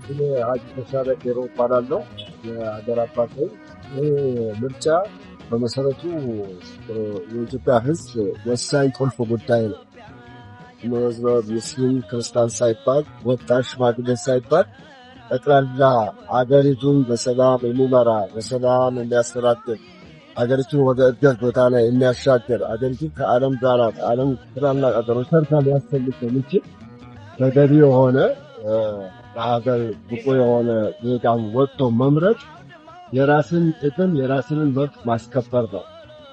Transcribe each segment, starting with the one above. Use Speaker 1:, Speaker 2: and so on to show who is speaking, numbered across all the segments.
Speaker 1: እኔ ሀጂ ተሻለ ቄሮ እባላለሁ። የሀገር አባት ነኝ። ይህ ምርጫ በመሰረቱ የኢትዮጵያ ሕዝብ ወሳኝ ቁልፍ ጉዳይ ነው። ሙስሊም ክርስቲያን ሳይባል፣ ወጣት ሽማግሌ ሳይባል ጠቅላላ አገሪቱን በሰላም የሚመራ፣ በሰላም የሚያስተዳድር፣ አገሪቱን ወደ እድገት ቦታ ላይ የሚያሻግር፣ አገሪቱን ከዓለም ጋር ከዓለም ትላላቅ ሀገሮች ተርታ ሊያሰልፍ የሚችል ተገቢ የሆነ፣ ለሀገር ብቁ የሆነ ዜጋን ወጥቶ መምረጥ የራስን ጥቅም የራስንን መብት ማስከበር ነው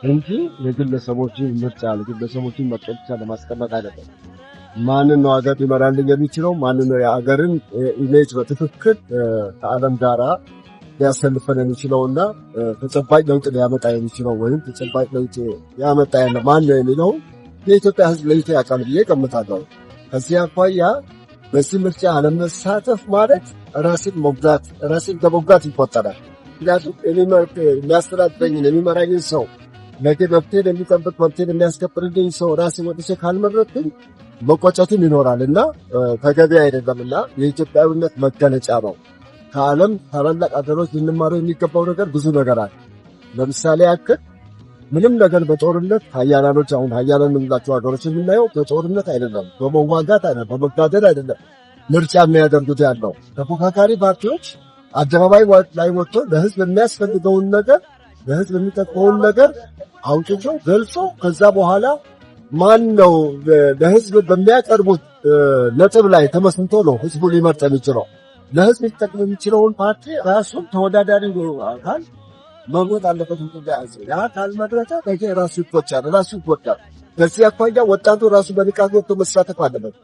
Speaker 1: እንጂ የግለሰቦችን ምርጫ ግለሰቦችን መርጦ ብቻ ለማስቀመጥ አይደለም። ማንን ነው ሀገር ሊመራልኝ የሚችለው? ማንን ነው የሀገርን image በትክክል ከዓለም ጋራ ሊያሰልፈን የሚችለው እና ተጨባጭ ለውጥ ሊያመጣ የሚችለው ወይም ተጨባጭ ለውጥ ያመጣ ያለ ማን ነው የሚለው የኢትዮጵያ ሕዝብ ለይቶ ያውቃል ብዬ እገምታለሁ። ከዚህ አኳያ በዚህ ምርጫ አለመሳተፍ ማለት ራስን መጉዳት፣ ራስን ለመጉዳት ይቆጠራል። ምክንያቱም የሚያስተዳድረኝን የሚመራኝን ሰው፣ ነገ መብቴን የሚጠብቅ፣ መብቴን የሚያስከብርልኝ ሰው ራሴ ወጥቼ ካልመረጥኩኝ መቆጨትም ይኖራል እና ተገቢ አይደለም እና የኢትዮጵያዊነት መገለጫ ነው። ከዓለም ታላላቅ ሀገሮች ልንማረው የሚገባው ነገር ብዙ ነገር አለ። ለምሳሌ ያክል ምንም ነገር በጦርነት ሀያላኖች፣ አሁን ሀያላን የምንላቸው ሀገሮች የምናየው በጦርነት አይደለም፣ በመዋጋት አይደለም፣ በመጋደል አይደለም ምርጫ የሚያደርጉት ያለው። ተፎካካሪ ፓርቲዎች አደባባይ ላይ ወጥቶ ለህዝብ የሚያስፈልገውን ነገር፣ ለህዝብ የሚጠቅመውን ነገር አውጥቶ ገልጾ ከዛ በኋላ ማን ነው ለህዝብ በሚያቀርቡት ነጥብ ላይ ተመስርቶ ነው ህዝቡ ሊመርጥ የሚችለው። ለህዝብ ሊጠቅም የሚችለውን ፓርቲ ራሱን ተወዳዳሪ አካል መምረጥ አለበት። ያ ካልመረጠ ነገ ራሱ ይቆጫል፣ ራሱ ይጎዳል። በዚህ አኳያ ወጣቱ ራሱ በንቃት ወጥቶ መሳተፍ አለበት።